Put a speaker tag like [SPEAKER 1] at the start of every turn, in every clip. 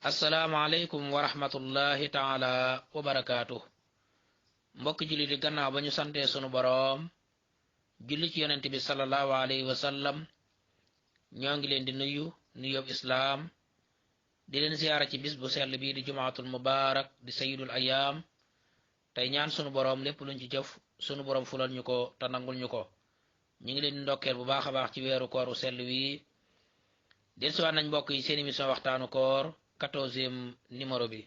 [SPEAKER 1] asalaamaaleykum wa rahmatullahi taala wa barakaatu mbokk julli di gannaaw ba ñu santee sunu boroom julli ci yonent bi sallallahu alayhi wa sallam ñoo ngi leen di nuyu nuyoob islaam di leen ziyaara ci bis bu sell bi di jumaatul mubaarak di sayidul ayaam tey ñaan sunu boroom lépp luñ ci jëf sunu boroom fulal ñu ko te nangul ñu ko ñu ngi leen di ndokkeel bu baax a baax ci weeru kooru sell wi dellusiwaat nañ mbokk yi seen émission waxtaanu koor 14e numéro bi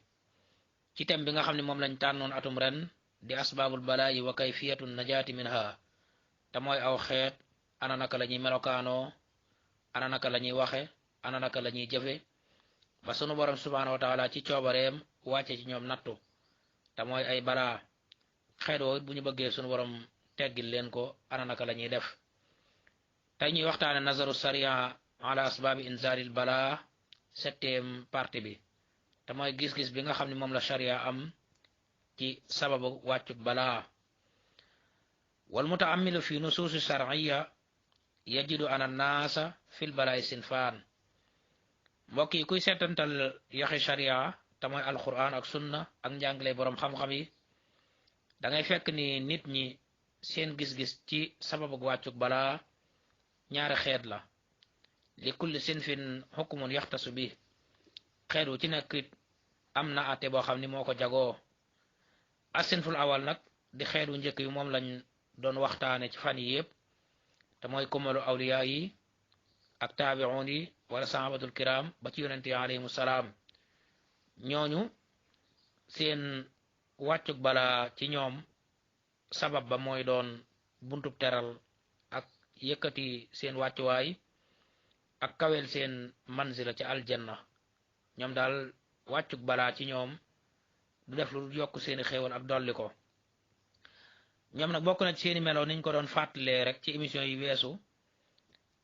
[SPEAKER 1] ci thème bi nga xam ne moom lañ tànnoon atum ren di asbaabul balaayi wa kayfiyatu najaati minha te mooy aw xeet ana naka la ñuy melokaanoo ana naka la ñuy waxe ana naka la ñuy jëfe ba sunu borom subhaanahu wa taala ci coobareem wàcce ci ñoom nattu te mooy ay balaa xeet woo bu ñu bëggee sunu borom teggil leen ko ana naka la ñuy def tey ñuy waxtaane nazaru sariya ala asbaabi inzaalil balaa 7e partie bi te mooy gis-gis bi nga xam ne moom la sharia am ci sababu wàccuk balaa wal mutaammilu fi nusuusi shar'iyya yajidu ana naasa fil balaa'i sinfaan mbokk yi kuy seetantal yaxi sharia te mooy alquran ak sunna ak njàngale boroom xam-xam yi dangay fekk ni nit ñi seen gis-gis ci sababu wàccuk balaa ñaari xeet la li kulli sinfin hukmun yaxtasu bi xeet wu ci nekk am na àtte boo xam ni moo ko jagoo asinful awal nag di xeet wu njëkk yi moom lañ doon waxtaane ci fan yi yépp te mooy kumalu awliya yi ak taabi'un yi wala sahabatul kiram ba ci yonente yi alayhimu salaam ñooñu seen wàccuk balaa ci ñoom sabab ba mooy doon buntub teral ak yëkkati seen wàccuwaay ak kawel seen manzila ci aljanna ñoom daal wàccuk balaa ci ñoom du def lu yokk seeni xéewal ak dolli ko ñoom nag bokk na ci seeni melo niñ ko doon fàttalee rek ci émission yi weesu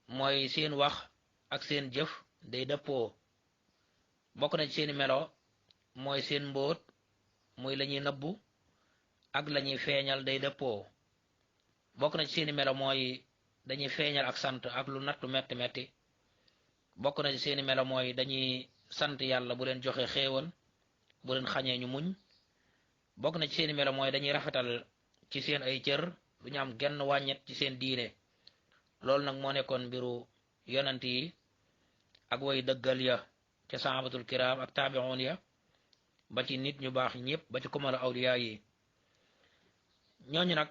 [SPEAKER 1] mooy seen wax ak seen jëf day dëppoo bokk na ci seeni melo mooy seen mbóot muy lañuy nëbbu ak lañuy feeñal day dëppoo bokk na ci seeni melo mooy dañuy feeñal ak sant ak lu nattu metti metti bokk na ci seeni melo mooy dañuy sant yàlla bu leen joxe xéewal bu leen xañee ñu muñ bokk na ci seeni melo mooy dañuy rafetal ci seen ay cër du ñu am genn wàññet ci seen diine loolu nag moo nekkoon mbiru yonant yi ak way dëggal ya ca sahabatul kiram ak taabi'un ya ba ci nit ñu baax ñépp ba ci kumala awliya yi ñooñu nag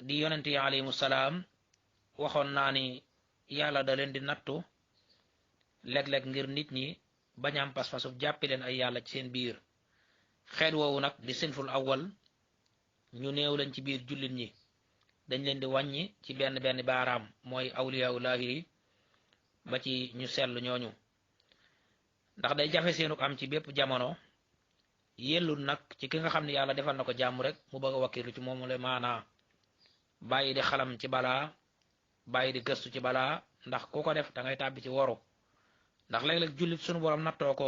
[SPEAKER 1] di yonant yi alayhimu salaam waxoon naa ni yàlla da leen di nattu léeg-léeg ngir nit ñi bañ am pas-pasub jàppi leen ay yàlla ci seen biir xeet woowu nag di sinful awwal ñu néew lañ ci biir jullit ñi dañ leen di wàññi ci benn benn baaraam mooy awliyaawu laahiri ba ci ñu sell ñooñu ndax day jafe seenuk am ci bépp jamono yellul nag ci ki nga xam ne yàlla defal na ko jàmm rek mu bëgg a wakkilu ci moomu la maanaa bàyyi di xalam ci balaa bàyyi di gëstu ci balaa ndax ku ko def da ngay tàbbi ci woru ndax léeg-léeg jullit sunu borom nattoo ko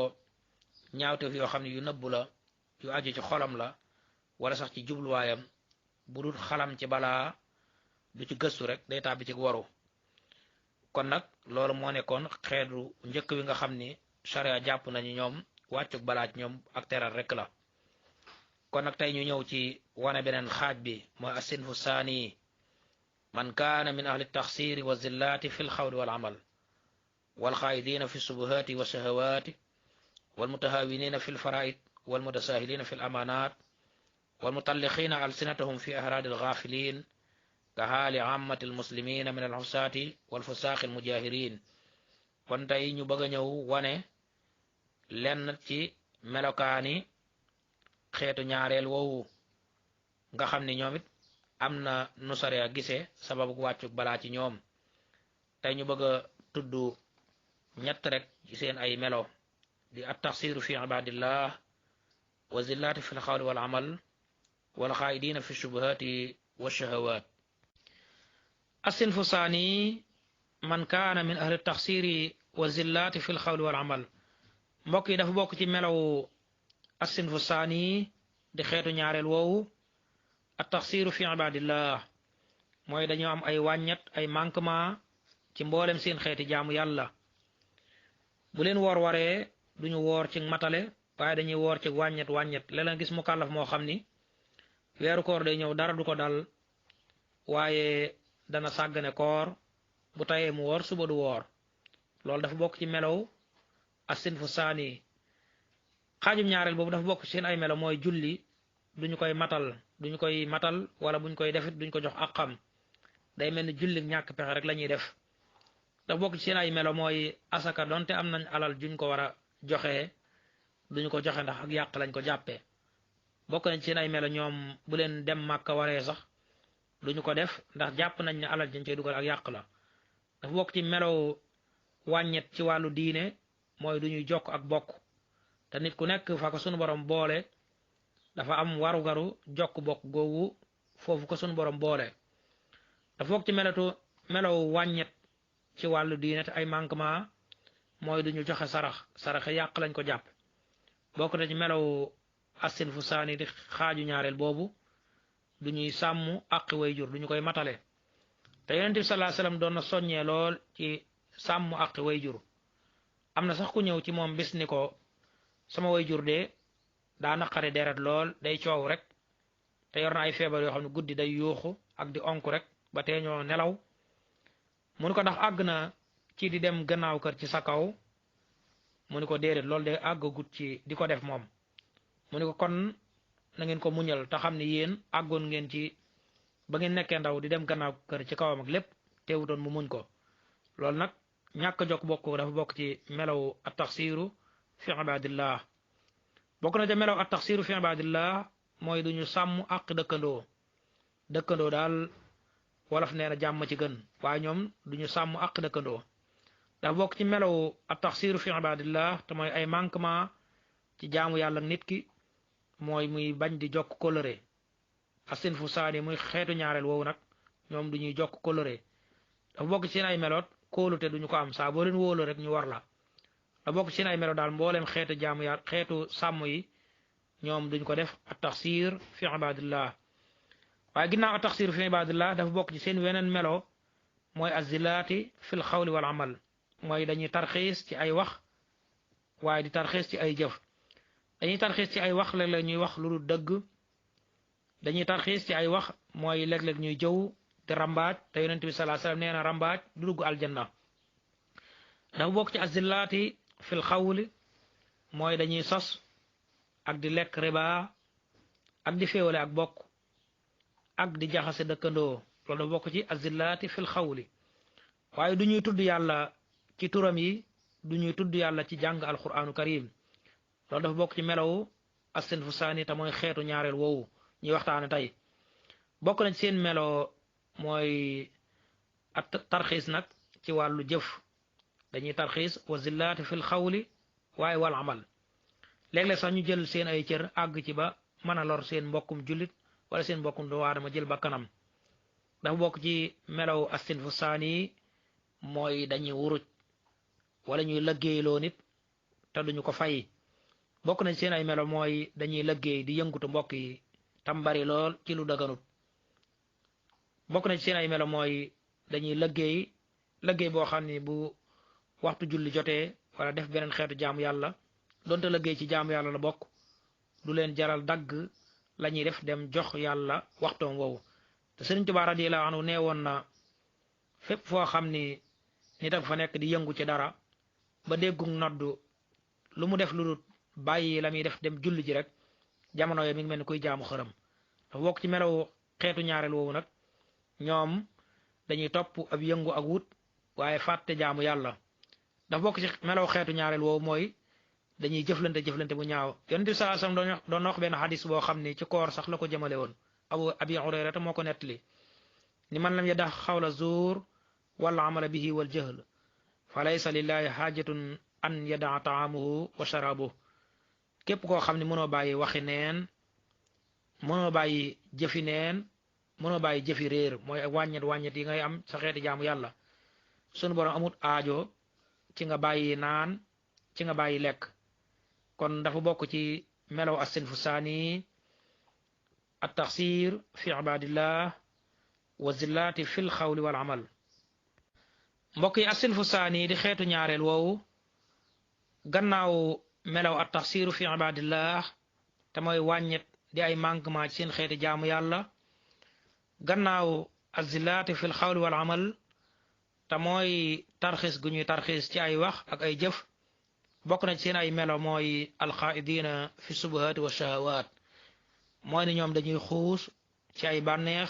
[SPEAKER 1] ñaawteef yoo xam ne yu nëbbu la yu aju ci xolam la wala sax ci jubluwaayam bu dul xalam ci balaa du ci gëstu rek day tàbbi ci waru kon nag loolu moo nekkoon xeetu njëkk wi nga xam ni sharia jàpp nañu ñoom wàccuk balaa ci ñoom ak teral rek la kon nag tey ñu ñëw ci wane beneen xaaj bi mooy asinfu saani man kaana min ahli taxsiri wa zillaati fi lxawli wal amal والخائدين في الشبهات والشهوات والمتهاونين في الفرائض والمتساهلين في الأمانات والمطلقين ألسنتهم في أهراد الغافلين كحال عامة المسلمين من العصاة والفساق المجاهرين kon tey ñu bëgg a ñëw wane lenn ci melokaani xeetu ñaareel woowu nga xam ni ñoom it am na nu sariya gise sababu wàccuk balaa ci ñoom tey ñu bëgg a tudd ñett rek ci seen ay melo di at taxsiru fi ibadillah wa zillaati fi lxawli wal amal wal xaayidina fi shubuhati wa shahawat asinfu saani man kaana min ahli taxsiri wa zillaati fi lxawli wal amal mbokk yi dafa bokk ci melow asinfu saani di xeetu ñaareel woowu at taxsiru fi ibadillah mooy dañoo am ay wàññet ay manquement ci mboolem seen xeeti jaamu yàlla bu leen woor waree duñu woor ci matale waaye dañuy woor ci wàññet wàññet léeg-léeg gis mu kàllaf moo xam ni weeru koor day ñëw dara du ko dal waaye dana sàggane koor bu tayee mu woor suba du woor loolu dafa bokk ci melow as-sinfu saani xaajum ñaareel boobu dafa bokk ci seen ay melo mooy julli duñu koy matal wala buñ koy defit duñ ko jox àqam day mel ni julli ñàkk pexe rek la ñuy def dafa bokk ci seen ay melo mooy asaka donte am nañ alal juñ ko war a joxe duñu ko joxe ndax ak yàq lañ ko jàppee bokk nañ ci seen ay melo ñoom bu leen dem màkka waree sax duñu ko def ndax jàpp nañ ne alal dañ cey dugal ak yàq la dafa bokk ci melow wàññet ci wàllu diine mooy duñuy jokk ak bokk te nit ku nekk fa ko sunu borom boole dafa am warugaru jokk bokk googu foofu ko sunu borom boole dafa bokk ci melow wàññet ci wàllu diine te ay manquement mooy duñu joxe saraxe yàq lañ ko jàpp bokk na ci melow as-sinfu saani di xaaju ñaareel boobu duñuy sàmm àqi wayjur duñu koy matale te yonent bi sallallahu alayhi wasallam doon na soññee lool ci sàmm àqi wayjur am na sax ku ñëw ci moom bis ni ko sama wayjur de daa naqari deret lool day coow rek te yor na ay feebar yoo xam ne guddi day yuuxu ak di onk rek ba tee ñoo nelaw mu ni ko ndax àgg na ci di dem gannaaw kër ci sa kaw mu ni ko déedéet loolu de àggagut ci di ko def moom mu ni ko kon na ngeen ko muñal te xam ne yéen àggoon ngeen ci ba ngeen nekkee ndaw di dem gannaaw kër ci kawam ak lépp teewutoon mu muñ ko loolu nag ñàkk jokk bokk dafa bokk ci melaw at-taxsiru fi ibadillah bokk na ca melaw at-taxsiru fi ibadillah mooy duñu sàmm àq dëkkandoo daal wolof nee na jàmm ci gën waaye ñoom duñu sàmm àq dëkkandoo dafa bokk ci melaw at-taxsiru fi ibadillah te mooy ay manquement ci jaamu yàlla nit ki mooy muy bañ di jokk kóllëre as-sinfu saani muy xeetu ñaareel woowu nag ñoom duñuy jokk kóllëre dafa bokk ci seen ay meloot kóolute duñu ko am saa boo leen wóolu rek ñu war la dafa bokk ci seen ay melo daal mbooleem xeetu jaamu yàlla xeetu sàmm yi ñoom duñ ko def at-taxsir fi ibadillah waaye ginnaaw at-taxsir fi ibadillah dafa bokk ci seen weneen melo mooy az-zilaati fil xawli wal amal mooy dañuy tarxiis ci ay wax waaye di tarxiis ci ay jëf dañuy tarxiis ci ay wax léeg-léeg ñuy wax lu dul dëgg dañuy tarxiis ci ay wax mooy léeg-léeg ñuy jëw te rambaaj te yonent bi sallallahu alayhi wasallam nee na rambaaj du dugg aljanna dafa bokk ci az-zilaati fil xawli mooy dañuy sos ak di lekk riba ak di féewale ak bokk ak di jaxase dëkkandoo loolu dafa bokk ci az-zilaati fil xawli waaye du ñuy tudd yàlla ci turam yi du ñuy tudd yàlla ci jàng alquranu karim loolu dafa bokk ci melawu as-sinfu saani te mooy xeetu ñaareel woowu ñuy waxtaane tey bokk na ci seen melo mooy at tarxiis nag ci wàllu jëf dañuy tarxiis wa zillaati fil xawli waaye wal amal léeg-léeg sax ñu jël seen ay cër àgg ci ba mën a lor seen mbokkum jullit wala seen mbokkum doomu aadama jël ba kanam dafa bokk ci melaw as-sinfu saani mooy dañuy wuruj wala ñuy lëggéeyloo nit te duñu ko fay bokk nañ seen ay melo mooy dañuy lëggéey di yëngutu mbokk yi tam bari lool ci lu daganut bokk nañ seen ay melo mooy dañuy lëggéey boo xam ni bu waxtu julli jotee wala def beneen xeetu jaamu yàlla donte lëggéey ci jaamu yàlla la bokk du leen jaral dagg la ñuy def dem jox yàlla waxtoom woowu te Sëriñ Tuubaa radiyallaahu anhu nee woon na fépp foo xam ni nit ak fa nekk di yëngu ci dara ba déggu noddu lu mu def lu dul bàyyi la muy def dem julli ji rek jamono yo mi ngi mel ni kuy jaamu xërëm dafa bokk ci melaw xeetu ñaareel woowu nag ñoom dañuy topp ab yëngu ak wut waaye fàtte jaamu yàlla dafa bokk ci melaw xeetu ñaareel woowu mooy dañuy jëflante bu ñaaw yonent bi sallallahu alayhi wasallam doon wax benn xadis boo xam ni ci koor sax la ko jëmale woon abi hurayrata moo ko nettali ni man lam yadax xawla zuur wala amala bihi wal jahl fa laysa lillahi xaajatun an yadaa taamuhu wa sharabuhu képp koo xam ne mënoo bàyyi waxi neen mënoo bàyyi jëfi neen mënoo bàyyi jëfi réer mooy wàññet yi ngay am sa xeeti jaamu yàlla sunu borom amut aajo ci nga bàyyi naan ci nga bàyyi lekk kon dafa bokk ci melaw as-sinfu saani at-taxsir fi ibadillah wa zillaati fil xawli wal amal mbokk yi as-sinfu saani di xeetu ñaareel woowu gannaaw melaw at taxsiru fi ibadillah te mooy wàññet di ay manquement ci seen xeeti jaamu yàlla gannaaw azillaati fil xawli wal amal te mooy tarxis gu ñuy tarxis ci ay wax ak ay jëf bokk na ci seen ay melo mooy alxaidina fi subuhaati wa shahawaat mooy ni ñoom dañuy xuus ci ay bànneex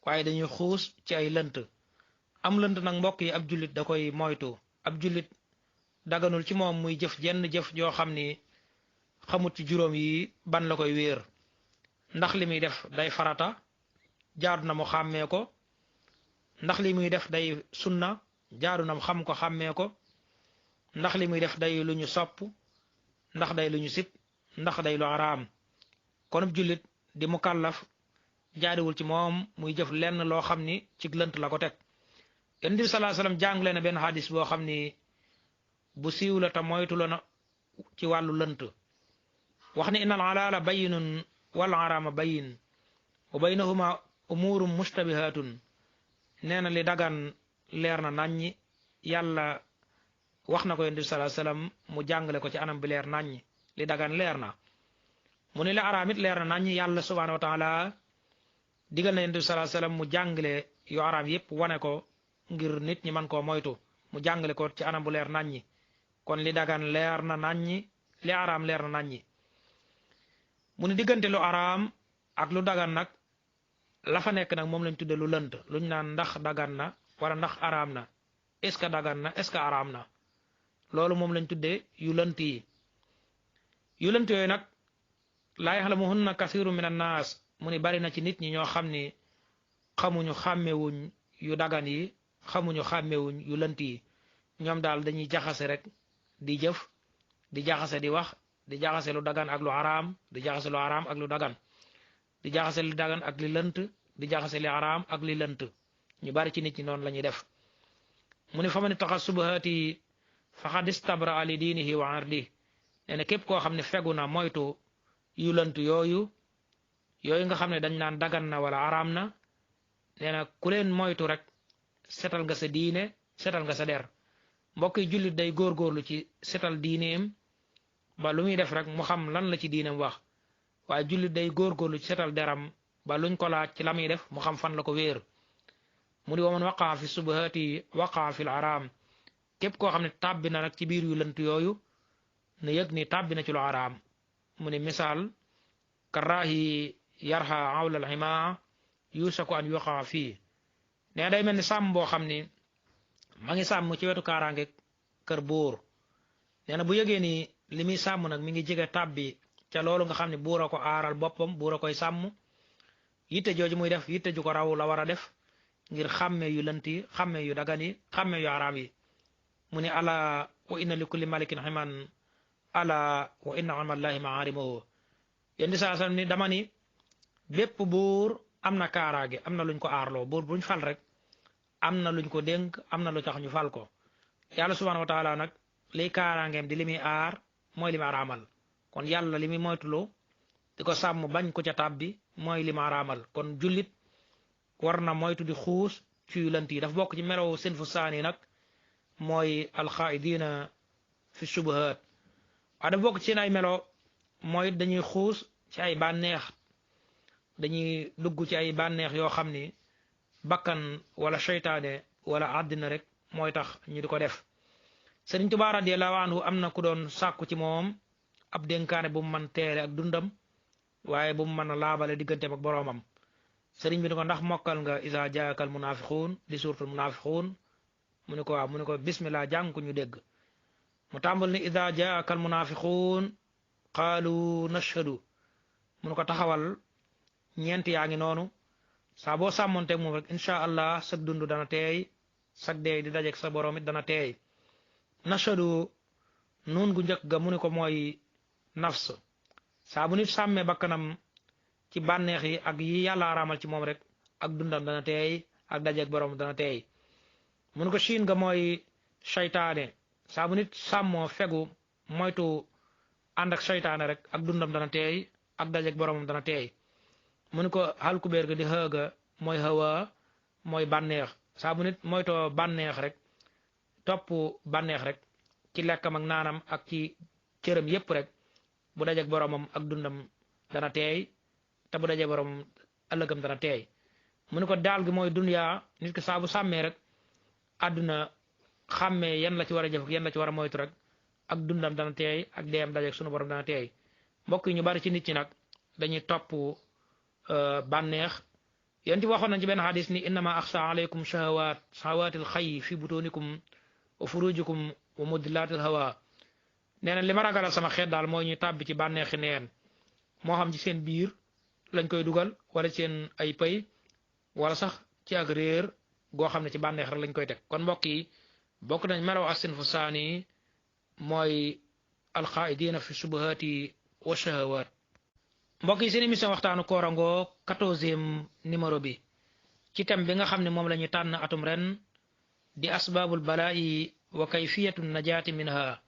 [SPEAKER 1] waaye dañuy xuus ci ay lënt am lënt nag mbokk yi ab jullit da koy moytu ab jullit daganul ci moom muy jëf jenn jëf joo xam ni xamut ci juróom yi ban la koy wéer ndax li muy def day farata jaadu na mu xàmmee ko ndax li muy def day sunna jaadu na mu xam ko xàmmee ko ndax li muy def day lu ñu sopp ndax day lu ñu sib ndax day lu araam kon ab jullit di mukallaf jaadiwul ci moom muy jëf lenn loo xam ni ci lënt la ko teg yonent bi sallallahu alayhi wasallam jàngale na benn hadis boo xam ni bu siiw la te moytu la na ci wàllu lënt wax ni innal alaala bayinun wal araama bayin wa baynahuma umurum mushtabihatun nee na li dagan leer na naññi yàlla wax na ko yonent bi sallallahu alayhi wasallam mu jàngale ko ci anam bi leer naññi li dagan leer na mu ni li araam it leer na naññi yàlla subhanahu wa taala digal na yonent bi sallallahu alayhi wasallam mu jàngale yu araam yépp wane ko ngir nit ñi man koo moytu mu jàngale ko ci anam bu leer naññi kon li dagan leer na naññi li araam leer na naññi mu ni diggante lu araam ak lu dagan nag la fa nekk nag moom lañ tudde lu lënt luñ naan ndax dagan na wala ndax araam na est-ce que dagan na est-ce que araam na loolu moom lañ tudde yu lënt yi yu lënt yooyu nag laa yaxlamuhunna kasiru min annaas mu ni bari na ci nit ñi ñoo xam ni xamuñu xàmmewuñ yu dagan yi xamuñu xàmmewuñ yu lënt yi ñoom daal dañuy jaxase rek di jëf di jaxase di wax di jaxase lu dagan ak lu araam di jaxase lu araam ak lu dagan di jaxase li dagan ak li lënt di jaxase li araam ak li lënt ñu bari ci nit ñi noonu la ñuy def mu ni fa man ittaqa subuhaati faqad istabra li diinihi wa ardi nee na képp koo xam ne fegu na moytu yu lënt yooyu nga xam ne dañ naan dagan na wala araam na nee na ku leen moytu rek setal nga sa diine setal nga sa der mbokk yi jullit day góorgóorlu ci setal diineem ba lu muy def rek mu xam lan la ci diineem wax waaye jullit day góorgóorlu ci setal deram ba luñ ko laaj ci la muy def mu xam fan la ko wéer mu di waman waqaa fi subuhaati waqaa fi l araam képp koo xam ne tàbbi na nag ci biir yu lënt yooyu ne yëg ni tàbbi na ci lu araam mu ne misaal karaahi yarha awla al himaa yusaku an yuqaa fii nee day mel ni sàmm boo xam ni ma ngi sàmm ci wetu kaaraange kër buur nee na bu yëgee ni li muy sàmm nag mi ngi jege tàbbi ca loolu nga xam ne buur a ko aaral boppam buur a koy sàmm yitte jooju muy def yitte ju ko raw la war a def ngir xàmme yu lënt yi xàmme yu dagan yi xàmme yu araam yi mu ne ala wa inna li kulli malikin ximan ala wa inna amallahi maarimuhu yéen di saa ni dama ni bépp buur am na kaaraange am na luñ ko aarloo buur buñ fal rek am na luñ ko dénk am na lu tax ñu fal ko yàlla subhanahu wa taala nag liy kaaraangeem di li muy aar mooy li mu araamal kon yàlla li muy moytuloo di ko sàmm bañ ko ca tàbbi mooy li mu araamal kon jullit war na moytu di xuus ci yu lënt yi daf bokk ci melow seen fu saani nag mooy alxaidina fi subuhaat waaye dafa bokk ci seen ay melo mooy dañuy xuus ci ay bànneex dañuy dugg ci ay bànneex yoo xam ni bakkan wala seytaane wala àddina rek mooy tax ñu di ko def Sëriñ Tuubaa radiyallaahu anhu am na ku doon sàkku ci moom ab dénkaane bu mu mën teere ak dundam waaye bu mu mën a laabale digganteem ak boroomam sëriñ bi ni ko ndax mokkal nga isa jaakal munafiquun di suuratul munafiquun mu ne ko waaw mu ne ko bismillah jàng ko ñu dégg mu tàmbal ni ida jaakal munafiquun qaalu nashhadu mu ne ko taxawal ñeent yaa ngi noonu saa boo sàmmonteeg moom rek incha allah sag dund dana teey sag deey di dajeg sa borom it dana teey nashhadu nun gu njëkk ga mu ne ko mooy nafs saa bu nit sàmmee bakkanam ci bànneex yi ak yi yàlla araamal ci moom rek ak dundam dana teey ak dajeeg borom dana teey mu ne ko siin nga mooy seytaane saa bu nit sàmmoo fegu moytu ànd ak seytaane rek ak dundam dana teey ak dajeeg boromam dana teey mu ne ko halkubeer ga di xëga mooy xëwa mooy bànneex saa bu nit moytoo bànneex rek topp bànneex rek ci lekkam ak naanam ak ci
[SPEAKER 2] cëram yépp rek bu dajeeg boromam ak dundam dana teey te bu dajeeg boromam ëllëgam dana teey mu ne ko daal gi mooy dunya nit ki saa bu sàmmee rek àdduna xàmmee yan la ci war a jëf yan la ci war a moytu rek ak dundam dana teey ak deeyam dajeeg sunu borom dana teey mbokk yi ñu bari ci nit ñi nag dañuy topp bànneex yéen ti waxoon nañ ci benn xadis ni innama axsa alaykum shahawatil xay fi butunikum wa furujikum wa mudillatil hawa nee na li ma ragalal sama xeet daal mooy ñu tàbbi ci bànneexi neen moo xam ci seen biir lañ koy dugal wala seen ay pay wala sax ci ak réer goo xam ne ci bànneex rek lañ koy teg kon mbokk yi bokk nañ melaw as-sinfu saani mooy alxaaidiina fi subuhaati wa shahawaat mbokk yi seen émission waxtaanu koorangoo 14e numéro bi ci thème bi nga xam ne moom la ñu tànn atum ren di asbaabul balaa'i wa kayfiyatu najaati minha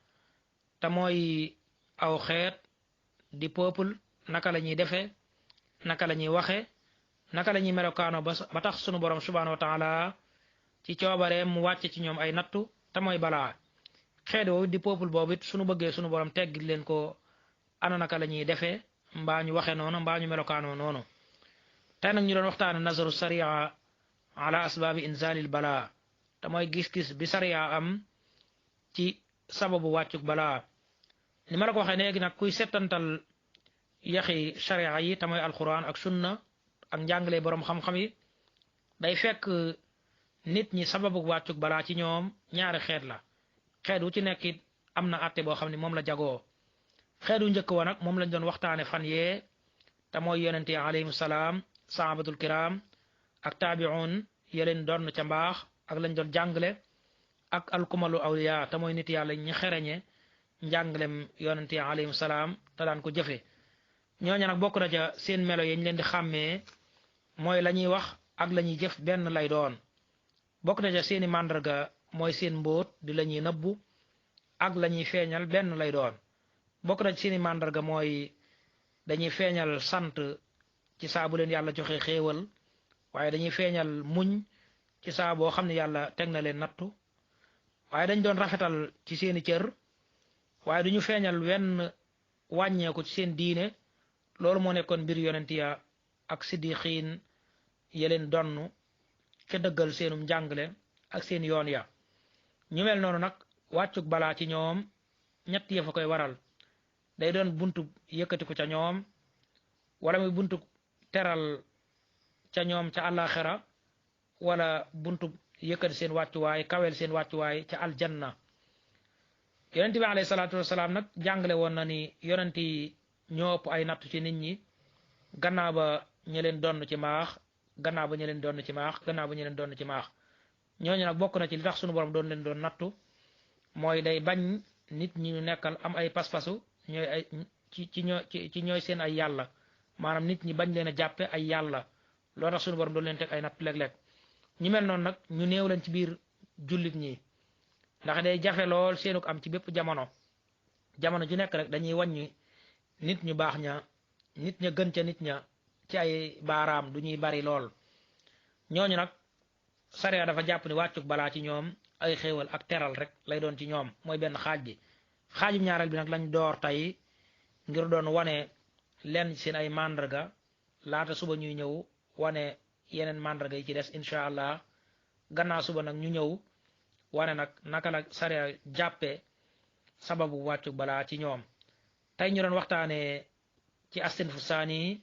[SPEAKER 2] te mooy aw xeet di peuple naka la ñuy defee naka la ñuy waxe naka la ñuy melokaano ba tax sunu borom subhanahu wa taala ci coobareem mu wàcce ci ñoom ay nattu te mooy balaa xeet woowu di peuple boobu it sunu bëggee sunu borom teggil leen ko ana naka la ñuy defee mbaa ñu waxe noonu mbaa ñu melokaanoo noonu tey nag ñu doon waxtaane nazaru sariya ala asbaabi inzalil balaa te mooy gis-gis bi sariya am ci sababu wàccuk balaa ni ma la ko waxee léegi nag kuy settantal yaxi sariya yi te mooy alquran ak sunna ak njàngale borom xam-xam yi day fekk nit ñi sababu wàccuk balaa ci ñoom ñaari xeet la xeet wu ci nekk it am na àtte boo xam ne moom la jagoo xeetu njëkk wa nag moom lañ doon waxtaane fan yee te mooy yonente yi alayhim salaam sahabatul kiram ak taabiun ya leen doon ca mbaax ak lañ doon jàngale ak alkumalu awliya te mooy nit yàlla ñi xereñe njàngalem yonente yi alayhim salaam te daan ko jëfe ñooñu nag bokk na ca seen melo yi ñu leen di xàmmee mooy la ñuy wax ak la ñuy jëf benn lay doon bokk na ca seeni màndarga mooy seen mbóot di la ñuy nëbbu ak la ñuy feeñal benn lay doon bokk na ci seeni màndarga mooy dañuy feeñal sant ci saa bu leen yàlla joxe xéewal waaye dañuy feeñal muñ ci saa boo xam ne yàlla teg na leen nattu waaye dañ doon rafetal ci seeni cër waaye duñu feeñal wenn wàññeeku ci seen diine loolu moo nekkoon mbir yonent ya ak siddiqiin ya leen donn ca dëggal seenum njàngale ak seen yoon ya ñu mel noonu nag wàccuk balaa ci ñoom ñett ya fa koy waral day doon buntu yëkkatiku ca ñoom wala muy buntu teral ca ñoom ca àllaaxira wala buntu yëkkati seen wàccuwaay kawel seen wàccuwaay ca aljanna yonent bi alayhi salaatu wasalaam nag jàngale woon na ni yonent yi ñoo ëpp ay nattu ci nit ñi gannaaw ba ñu leen donn ci maax gannaaw ba ñu leen donn ci maax gannaaw ba ñu leen donn ci maax ñooñu nag bokk na ci li tax sunu borom doon leen doon nattu mooy day bañ nit ñi ñu nekkal am ay pas-pasu ñooy ay ci ñooy seen ay yàlla maanaam nit ñi bañ leen a jàppe ay yàlla loo tax sunu borom doon leen teg ay natt léeg-léeg ñu mel noonu nag ñu néew leen ci biir jullit ñi ndax day jafe lool seenuk am ci bépp jamono ju nekk rek dañuy wàññi nit ñu baax ña nit ña gën ca nit ña ci ay baaraam du ñuy bari lool ñooñu nag sariya dafa jàpp ni wàccuk balaa ci ñoom ay xéewal ak teral rek lay doon ci ñoom mooy benn xaaj bi xaajum ñaareel bi nag lañ door tey ngir doon wane lenn seen ay màndarga laata suba ñuy ñëw wane yeneen màndarga yi ci des incha allah gannaaw suba nag ñu ñëw wane nag naka la sariya jàppe sababu wàccuk balaa ci ñoom tey ñu doon waxtaanee ci as-sinfu saani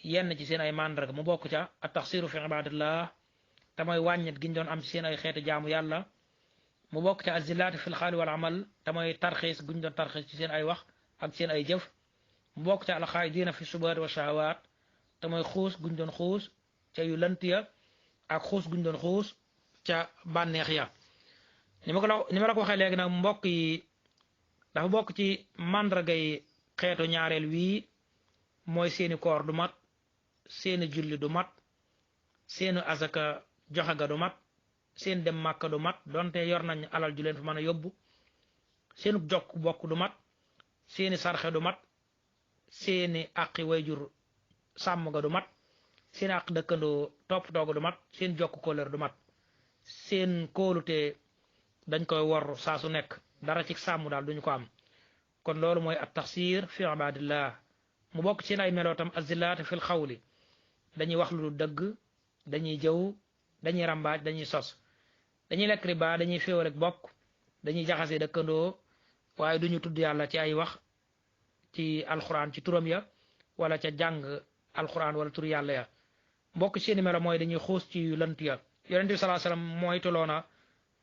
[SPEAKER 2] yenn ci seen ay màndarga mu bokk ca at taxsiru fi ibadillah te mooy wàññet gi ñu doon am ci seen ay xeetu jaamu yàlla mu bokk ca azillaati fil xaali wal amal te mooy tarxiis guñ doon tarxiis ci seen ay wax ak seen ay jëf mu bokk ca alxaayidiina fi subaat wa shahawaat te mooy xuus guñ doon xuus ca yu lënt ya ak xuus guñ doon xuus ca bànneex ya ni ma la ko waxee léegi nag mbokk yi dafa bokk ci màndargay xeetu ñaareel wii mooy seeni koor du mat seeni julli du mat seeni asaka joxe ga du mat seen dem màkka du mat donte yor nañ alal ju leen fa mën a yóbbu seenu jokk bokk du mat seeni sarxe du mat seeni àqi wayjur sàmm ga du mat seen àq dëkkandoo toppatoo ga du mat seen jokk kóllëre du mat seen kóolute dañ koy wor saa su nekk dara ci sàmm daal duñu ko am kon loolu mooy at taxsir fi ibadillah mu bokk ci ay melootam azillaat fil xawli dañuy wax lu dëgg dañuy jëw dañuy rambaaj dañuy sos dañuy lekk riba dañuy féewal ak bokk dañuy jaxase dëkkandoo waaye duñu tudd yàlla ci ay wax ci alquran ci turam ya wala ca jàng alquran wala tur yàlla ya mbokk seeni melo mooy dañuy xuus ci yu lënt ya yonent bi salaa sallam mooy toloona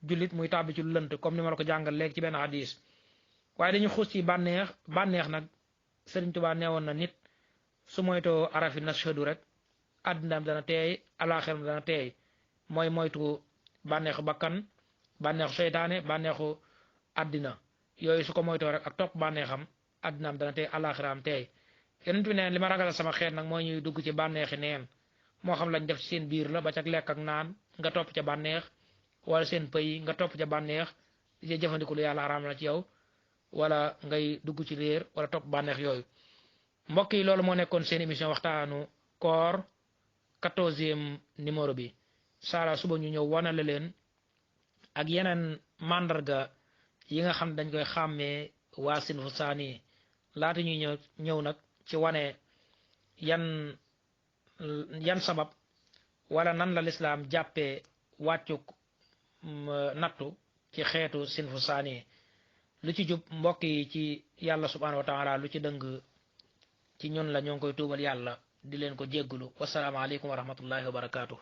[SPEAKER 2] jullit muy tàbbi ci lu lënt comme ni ma la ko jàngal léegi ci benn hadis waaye dañuy xuus ci bànneex nag Sëriñ Tuubaa neewoon na nit su moytoo arafi nashhadu rek àddinaam dana teey alaaxiram dana teey mooy moytu bànneexu bakkan bànneexu seytaane bànneexu àddina yooyu su ko moytoo rek ak topp bànneexam àddinaam dana teey alaaxiraam teey yonent bi neen li ma ragal sama xeet nag mooy ñuy dugg ci bànneexi neen moo xam lañ def ci seen biir la ba ca lekk ak naan nga topp ca bànneex wala seen pëy nga topp ca bànneex di ca jëfandiku lu yàlla araam la ci yow wala ngay dugg ci réer wala topp bànneex yooyu mbokk yi loolu moo nekkoon seen émission waxtaanu koor 14e numéro bi saala suba ñu ñëw wanale leen ak yeneen màndarga yi nga xam dañ koy xàmmee waa Sinfu Saani laata ñuy ñëw nag ci wane yan sabab wala nan la lislaam jàppee wàccuk nattu ci xeetu Sinfu Saani lu ci jub mbokk yi ci yàlla subhanahu wa taala lu ci dëng ci ñun la ñoo ngi koy tuubal yàlla di leen ko jéggulu wassalaamu aleykum wa rahmatullahi wa barakaatu